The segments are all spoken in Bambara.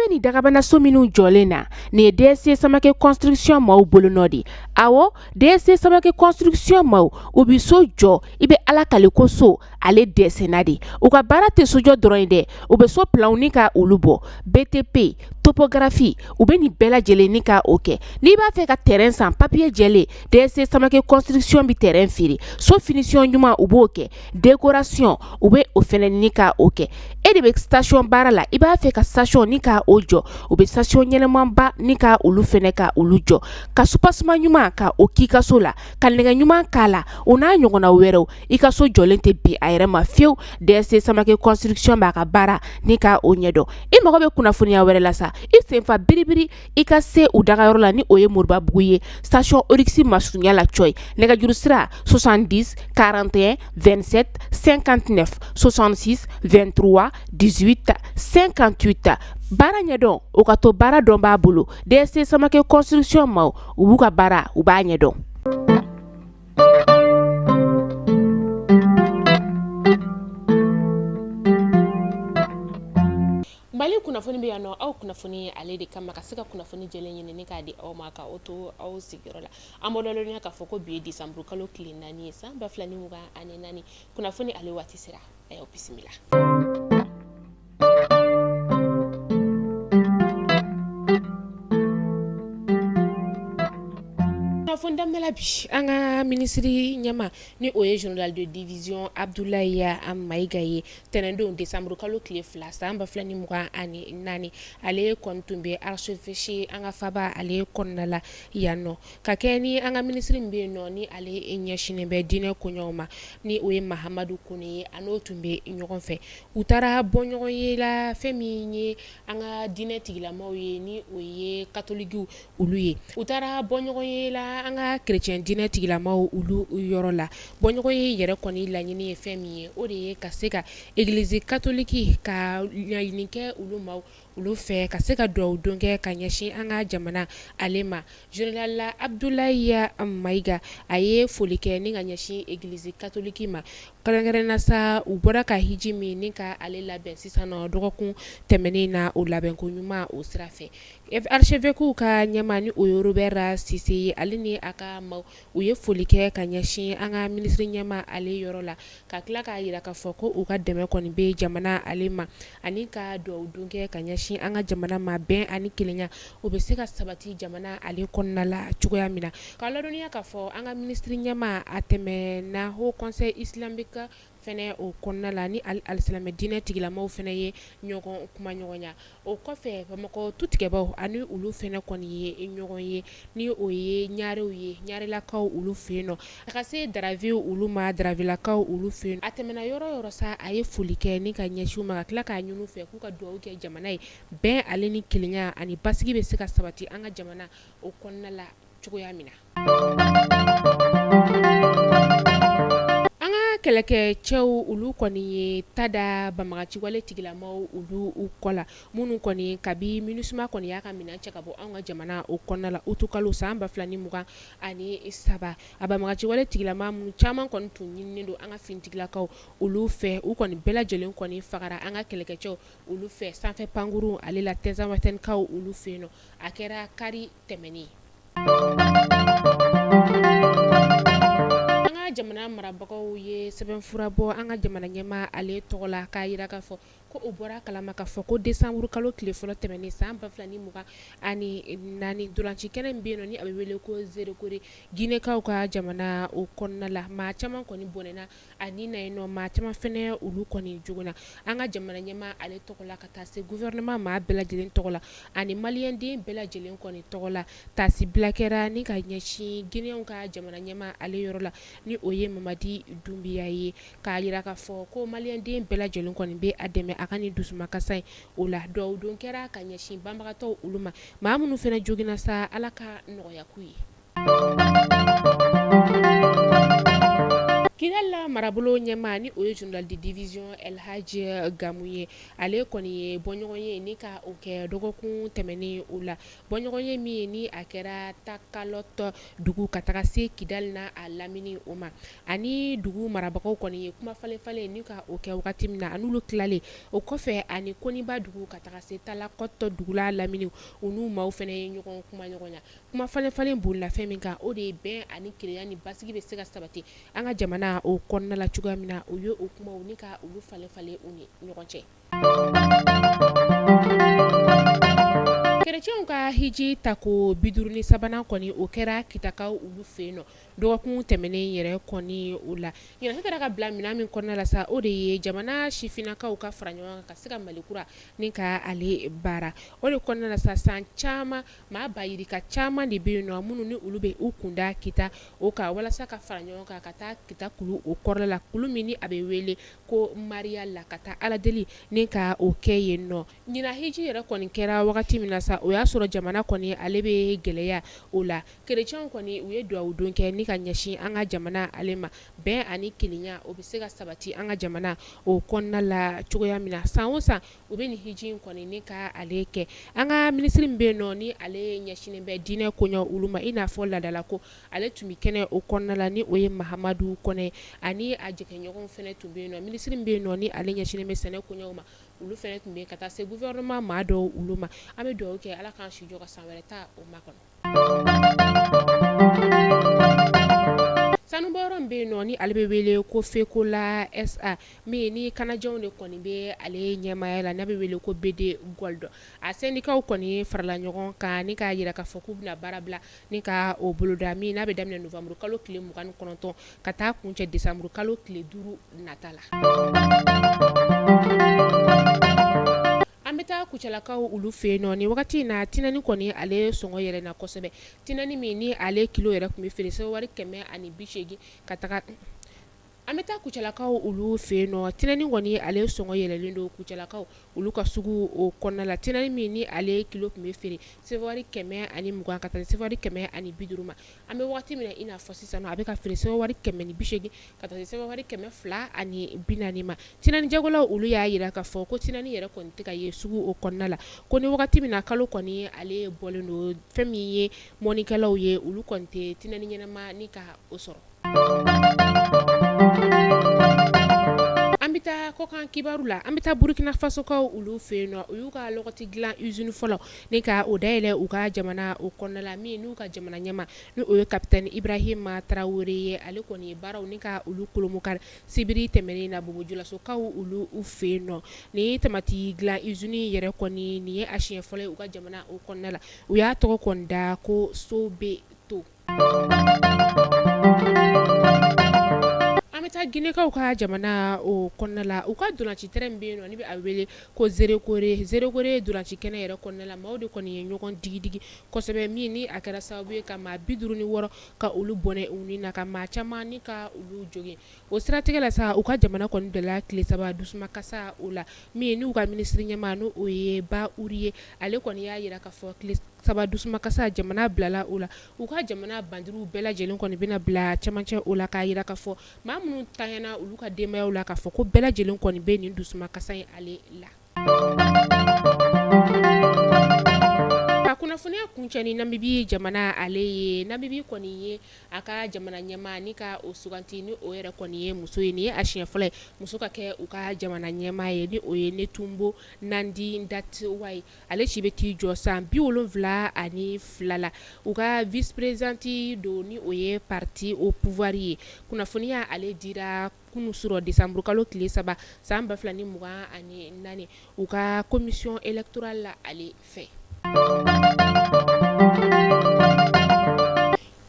bɛ nin dagabanaso minnu jɔlen na, nin ye DSC Samakɛ construction maaw bolonɔ de. Awɔ, DSC Samakɛ construction maaw, u bɛ so jɔ, i bɛ Ala kale ko so ale dɛsɛna de. U ka baara tɛ sojɔ dɔrɔn ye dɛ, u bɛ so planw ni ka olu bɔ, BTP, topographie, u bɛ nin bɛɛ lajɛlen ni ka o kɛ. N'i b'a fɛ ka terrain san, papier jɛlen, DSC Samakɛ construction bɛ terrain feere. So finition ɲuman, u b'o kɛ, décoration, u bɛ o fɛnɛ ni ka o kɛ. E de bɛ station baara la, i b'a fɛ ka station ni ka o jɔ, u bɛ station ɲɛnɛmanba ni ka olu fɛnɛ ka olu jɔ, ka soubassement ɲuman ka o k'i ka so la, ka nɛgɛ ɲuman k'a la, o n'a ɲɔgɔnna wɛrɛw. I ka so jɔlen tɛ bin a yɛrɛ ma fiyewu. DSC Samakɛ construction b'a ka baara ni ka o ɲɛdɔn. I mago bɛ kunnafoniya wɛrɛ la sa, i senfa biribiri i ka se u dagayɔrɔ la, ni o ye Moribabugu ye, station Oryx masurunya la cɔyi. Nɛgɛjuru sira 70 41 27 59, 66 23 18 58. Baara ɲɛdɔn, o ka to baara dɔn b'a bolo. DSC Samakɛ construction maaw, u b'u ka baara, u b'a ɲɛdɔn. Mali kunnafoni bɛ yan nɔ, aw kunnafoni ale de kama, ka se ka kunnafoni jɛlen ɲini ni k'a di aw ma, ka o to aw sigiyɔrɔ la. An b'aw ladɔnniya k'a fɔ ko bi ye décembre kalo tile 4 ye, san 2024. Kunnafoni ale waati sera, a y'aw bisimila. Kunnafoni daminɛ la bi, an ka minisiri ɲɛmaa, ni o ye général de division Abdoulaye Maïga ye, tɛnɛndon décembre kalo tile 2 san 2024, ale kɔni tun bɛ archevêché an ka faba ale kɔnɔna la yan nɔ, ka kɛ ni an ka minisiri min bɛ yen nɔ, ni ale ɲɛsinnen bɛ diinɛ koɲɛw ma, ni o ye Mahamadu Kone ye, a n'o tun bɛ ɲɔgɔn fɛ. U taara bɔ ɲɔgɔn ye la fɛn min ye an ka diinɛ tigilamaw ye, ni o ye katolikiw olu ye. U taara bɔ ɲɔgɔn ye la an ka chrétien diinɛ tigilamaw olu yɔrɔ la. Bɔ ɲɔgɔn ye yɛrɛ kɔni laɲini ye fɛn min ye, o de ye ka se ka église catholique ka laɲini kɛ olu ma, olu fɛ ka se ka dugawu don kɛ ka ɲɛsin an ka jamana ale ma. Général Abdoulaye Maïga, a ye foli kɛ ni ka ɲɛsin église catholique ma, kɛrɛnkɛrɛnna sa u bɔra ka hiji min ni ka ale labɛn sisan nɔ dɔgɔkun tɛmɛnen na, o labɛnko ɲuman o sira fɛ. Archevêque ka ɲɛmaa, ni o ye Robert Sise ye, ale ni a ka maaw, u ye foli kɛ ka ɲɛsin an ka minisiri ɲɛmaa ale yɔrɔ la, ka tila k'a jira k'a fɔ ko u ka dɛmɛ kɔni bɛ jamana ale ma, ani ka dugawu don kɛ ka ɲɛsin an ka jamana ma, bɛn ani kelenya o bɛ se ka sabati jamana ale kɔnɔna la cogoya min na. K'a ladɔnniya k'a fɔ an ka minisiri ɲɛmaa, a tɛmɛna Haut Conseil islamique fɛnɛ o kɔnɔna la, ni alisilamɛ diinɛ tigilamaw fɛnɛ ye ɲɔgɔn kuma ɲɔgɔnya. O kɔfɛ, Bamakɔ tutigɛbaw ani olu fɛnɛ kɔni ye ɲɔgɔn ye, ni o ye ɲarew ye, ɲarelakaw olu fɛ yen nɔ, a ka se Daraviw olu ma, Daravilakaw olu fɛ yen. A tɛmɛna yɔrɔ yɔrɔ sa, a ye foli kɛ ni ka ɲɛsin u ma, ka tila k'a ɲini u fɛ k'u ka dugawu kɛ jamana ye, bɛn ale ni kelenya ani basigi bɛ se ka sabati an ka jamana o kɔnɔna la cogoya min na. An ka kɛlɛkɛcɛw olu kɔni ye ta da banbaganciwale tigilamaw olu kɔ la, minnu kɔni kabi MINUSMA kɔni y'a ka minɛn cɛ ka bɔ anw ka jamana o kɔnɔna la utukalo san 2023. A banbaganciwale tigilama minnu caman kɔni tun ɲininen don an ka finitigilakaw olu fɛ, u kɔni bɛɛ lajɛlen kɔni fagara an ka kɛlɛkɛcɛw olu fɛ sanfɛ pankurun ale la Tinzawatɛnikaw olu fɛ yen nɔ. A kɛra kari tɛmɛnen. An ka jamana marabagaw ye sɛbɛnfura bɔ an ka jamana ɲɛmaa ale tɔgɔ la, k'a jira k'a fɔ ko u bɔra a kalama k'a fɔ ko décembre kalo tile fɔlɔ tɛmɛnen san 2024, ntolanci kɛnɛ min bɛ yen nɔ, ni a bɛ wele ko Nzerekore, Ginɛkaw ka jamana o kɔnɔna la, maa caman kɔni bɔnɛna a ni na yen nɔ, maa caman fɛnɛ olu kɔni joginna. An ka jamana ɲɛmaa ale tɔgɔ la, ka taa se gouvernement maa bɛɛ lajɛlen tɔgɔ la ani maliyɛnden bɛɛ lajɛlen kɔni tɔgɔ la, taasibila kɛra ni ka ɲɛsin Ginɛw ka jamana ɲɛmaa ale yɔrɔ la, ni o ye Mamadi Dunbiya ye, k'a jira k'a fɔ ko maliyɛnden bɛɛ lajɛlen kɔni bɛ a dɛmɛ a ka nin dusumakasa in o la. Dugawu don kɛra ka ɲɛsin banbagatɔw olu ma, maa minnu fɛnɛ joginna sa, Ala ka nɔgɔya k'u ye. Kidali marabolo ɲɛmaa ni o ye général de division Elhaji Gamu ye, ale kɔni ye bɔɲɔgɔn ye ni ka o kɛ dɔgɔkun tɛmɛnen o la, bɔɲɔgɔn ye min ye ni a kɛra Takalɔtɔ dugu ka taga se Kidali n'a a lamini o ma, ani dugu marabagaw kɔni ye kuma falen falen ni ka o kɛ wagati min na, a n'olu tilalen o kɔfɛ ani Koniba dugu ka taga se Talakɔtɔ dugu la lamini u n'u maaw fana ye ɲɔgɔn kuma ɲɔgɔnya. Kuma falen falen bolila fɛn min kan, o de ye bɛn ani kelenya ni basigi bɛ se ka sabati an ka jamana o kɔnɔna la cogoya min na, u ye o kumaw ni ka olu falen falen u ni ɲɔgɔn cɛ. Kerecɛnw ka hiji tako 53nan kɔni o kɛra Kitakaw olu fɛ yen nɔ dɔgɔkun tɛmɛnen yɛrɛ kɔni o la. Ɲinan taara ka bila minɛn min kɔnɔna la sa, o de ye jamana sifinnakaw ka fara ɲɔgɔn kan ka se ka Mali kura ni ka ale baara. O de kɔnɔna la sa, san caman maa ba yirika caman de bɛ yen nɔ minnu ni olu bɛ u kunda Kita o kan walasa ka fara ɲɔgɔn kan ka taa Kita kulu o kɔrɔla la, kulu min ni a bɛ wele ko Mariya la, ka taa Ala deli ni ka o kɛ yen nɔ. Ɲinan hiji yɛrɛ kɔni kɛra wagati min na sa, o y'a sɔrɔ jamana kɔni ale bɛ gɛlɛya o la. Kerecɛnw kɔni u ye dugawu don kɛ ni ka ɲɛsin an ka jamana ale ma, bɛn ani kelenya o bɛ se ka sabati an ka jamana o kɔnɔna la cogoya min na. San o san u bɛ nin hiji in kɔni ni ka ale kɛ. An ka minisiri min bɛ yen nɔ ni ale ɲɛsinnen bɛ diinɛ koɲɛ olu ma, i n'a fɔ laadala ko, ale tun bɛ kɛnɛ o kɔnɔna la ni o ye Mahamadu Kɔnɛ ani a jɛkɛɲɔgɔnw fana tun bɛ yen nɔ. Minisiri min bɛ yen nɔ ni ale ɲɛsinnen bɛ sɛnɛ koɲɛw ma, olu fana tun bɛ yen, ka taa se gouvernement maa dɔw olu ma. An bɛ dugawu kɛ Ala k'an si jɔ ka san wɛrɛ ta o makɔnɔ. Sanubɔyɔrɔ min bɛ yen nɔ ni ale bɛ wele ko Fekola SA, min ni kanajɛw de kɔni bɛ ale ɲɛmaaya la, n'a bɛ wele ko BD Gold, a sɛndikaw kɔni farala ɲɔgɔn kan ni k'a jira k'a fɔ k'u bɛna baara bila ni ka o boloda, min n'a bɛ daminɛ novembre kalo tile 29 ka taa kuncɛ décembre kalo tile 5 nata la. An bɛ taa Kucalakaw olu fɛ yen nɔ nin wagati in na, tinɛni kɔni ale sɔngɔ yɛlɛnna kosɛbɛ. Tinɛni min ni ale kilo yɛrɛ tun bɛ feere sewari 180 ka taga. An bɛ taa Kucalakaw olu fɛ yen nɔ, tinɛni kɔni ale sɔngɔ yɛlɛlen don Kucalakaw olu ka sugu o kɔnɔna la. Tinɛni min ni ale kilo tun bɛ feere sewari 120 ka taa sewari 150 ma, an bɛ waati min na i n'a fɔ sisan a bɛ ka feere sewari 180 ka taa sewari 240 ma. Tinɛni jagolaw olu y'a jira k'a fɔ ko tinɛni yɛrɛ kɔni tɛ ka ye sugu o kɔnɔna la, ko ni wagati min na kalo kɔni ale bɔlen don, fɛn min ye mɔnnikɛlaw ye olu kɔni tɛ tinɛni ɲɛnama ni ka o sɔrɔ. An bɛ taa kɔkan kibaru la. An bɛ taa Burukina Fasokaw olu fɛ yen nɔ, u y'u ka lɔgɔti dilan usine fɔlɔ ni ka o dayɛlɛ u ka jamana o kɔnɔna la, min n'u ka jamana ɲɛmaa ni o ye capitaine Ibrahima Traoré ye. Ale kɔni ye baaraw ni ka olu kolomukari sibiri tɛmɛnen na Bobo Julasokaw olu fɛ yen nɔ. Ni tamati dilan usine yɛrɛ kɔni, nin ye a siɲɛ fɔlɔ ye u ka jamana o kɔnɔna la. U y'a tɔgɔ kɔni da ko Sobeto. An bɛ taa Ginekaw ka jamana o kɔnɔna la, u ka ntolaci terrain min bɛ yen nɔ ni bɛ a wele ko Zerekore. Zerekore ntolaci kɛnɛ yɛrɛ kɔnɔna la, maaw de kɔni ye ɲɔgɔn digidigi kosɛbɛ, min ni a kɛra sababu ye ka maa 56 ka olu bɔnɛ u ni na, ka maa caman ni ka olu jogin. O siratigɛ la sa, u ka jamana kɔni bilala tile 3 dusumakasa o la, min n'u ka minisiri ɲɛmaa n'o o ye Ba Uri ye, ale kɔni y'a jira k'a fɔ tile 3 dusumakasa jamana bilala o la. U ka jamana bandiriw bɛɛ lajɛlen kɔni bɛna bila cɛmancɛ o la, k'a jira k'a fɔ maa minnu tanyana olu ka denbayaw la, k'a fɔ ko bɛɛ lajɛlen kɔni bɛ nin dusumakasa in ale la. Ka kunnafoniya kuncɛ ni Namibi jamana ale ye. Namibi kɔni ye a ka jamana ɲɛmaa ni ka o suganti ni o yɛrɛ kɔni ye muso ye. Nin ye a siɲɛ fɔlɔ ye muso ka kɛ u ka jamana ɲɛmaa ye, ni o ye Netumbo Nandi-Ndaitwah ye. Ale si bɛ t'i jɔ san 72 la. U ka vice-présidente don ni o ye parti au pouvoir ye. Kunnafoniya ale dira kunun surɔ décembre kalo tile 3 san 2024 u ka commission électorale la ale fɛ.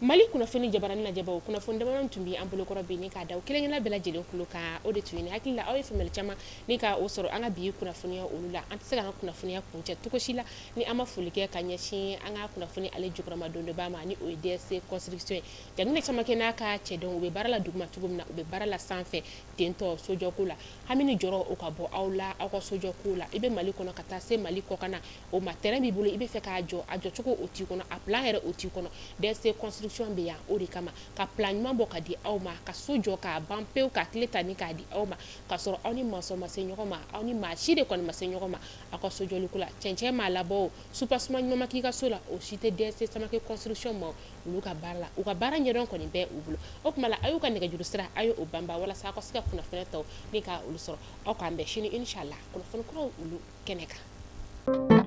Mali kunnafoni jabarani lajɛbaw, kunnafoni damadɔ tun bɛ an bolokɔrɔ bi ni k'a da kelen-kelen bɛɛ lajɛlen tulo kan, o de tun ye hakili la aw ye faamuyali caman ni ka o sɔrɔ an ka bi kunnafoniya olu la. An tɛ se ka an ka kunnafoniya kuncɛ cogo si la ni an ma foli kɛ ka ɲɛsin an ka kunnafoni ale jukɔrɔmadondonbaa ma, ni o ye DSC construction ye. Jaginɛ Samakɛ n'a ka cɛdenw, u bɛ baara la duguma cogo min na, u bɛ baara la sanfɛ tentɔ sojɔko la. Hami ni jɔrɔ o ka bɔ aw la aw ka sojɔko la. I bɛ Mali kɔnɔ ka taa se Mali kɔkan na, o ma terrain b'i bolo, i bɛ fɛ k'a jɔ, a jɔcogo o t'i kɔnɔ, a plan yɛrɛ o t'i kɔnɔ, DSC construction Construction bɛ yan o de kama, ka plan ɲuman bɔ ka di aw ma, ka so jɔ k'a ban pewu, ka clé ta ni k'a di aw ma, k'a sɔrɔ aw ni maçon ma se ɲɔgɔn ma, aw ni maa si de kɔni ma se ɲɔgɔn ma aw ka sojɔliko la. Cɛncɛn m'a labɔ, soubassement ɲuman ma k'i ka so la, o si tɛ DSC Samake Construction ma. Olu ka baara la, u ka baara ɲɛdɔn kɔni bɛ u bolo. O tuma la, a y'u ka nɛgɛjuru sira, a y'o banba walasa aw ka se ka kunnafoniya tɔw ni ka olu sɔrɔ. Aw k'an bɛn sini, inshallah, kunnafoni kuraw olu kɛnɛ kan.